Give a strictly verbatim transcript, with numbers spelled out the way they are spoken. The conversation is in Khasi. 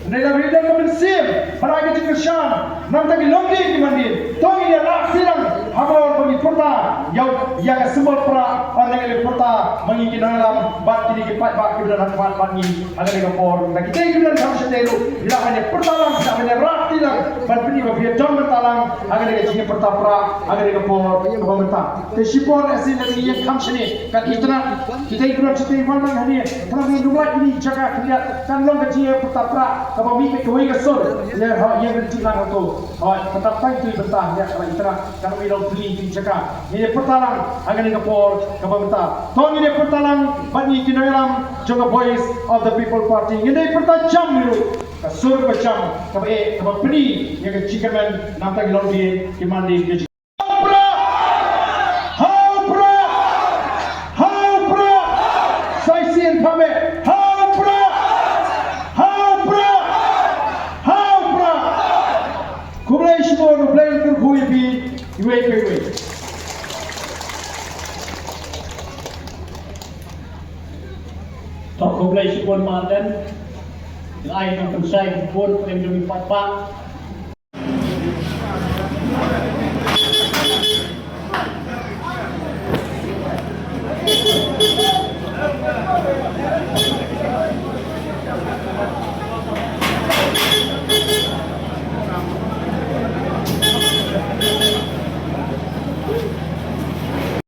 Ngi la ri da ka mynsiem, para ka jingkyrshan, namar ki longdien ki mandien. To ngin ïa lah sirang, ha bor ba ngi pyrta, ïa, ïa ka symbol pra, ong ngi la pyrta, ma ngi ki nongïalam, bad kine ki paidbah kiba don ha khmat bad ngi, ha kane ka por. Da kita kiba don kham shatei ruh, la ban ïa pyrta lang, la ban ïa rah sirang, ban pyni ba phi don bynta lang, ha kane ka jingpyrta pra, ha kane ka por, kaba mynta. Te shipor lehse lada ngi ïeng kham shane, kan itynnad, kita kiba don shatei wan lang hangne, khnang ba ngin ym lait ïa kine ki jaka khyndiat, kan long ka jingpyrta pra, kaba mih beit kawei ka sur, ïa, ha, ïa ka jinglang hato. Hooid, kata tang tu bynta, ïa, kaba itynnad, kan ym long pli ki jaka. Ngin ïa pyrta lang, ha kane ka por, kaba mynta. To ngin ïa pyrta lang, bad ngi ki nongïalam, jong ka Voice of the People Party. Ngin ïa pyrta jam ruh, ka sur kaba jam, kaba eh, kaba pyni, ïa ka jingkyrmen, namar ki longdien, ki mandien, ki jing- Hau pra! Hau pra! Hau pra! Sa shisien phah meh. Hau pra! Hau pra! Hau pra! Khublei shibun, U Blei un kyrkhu ïa phi iwei pa iwei. To khublei shibun Martin. Ai nongpynshai bun pynjong i pat pa.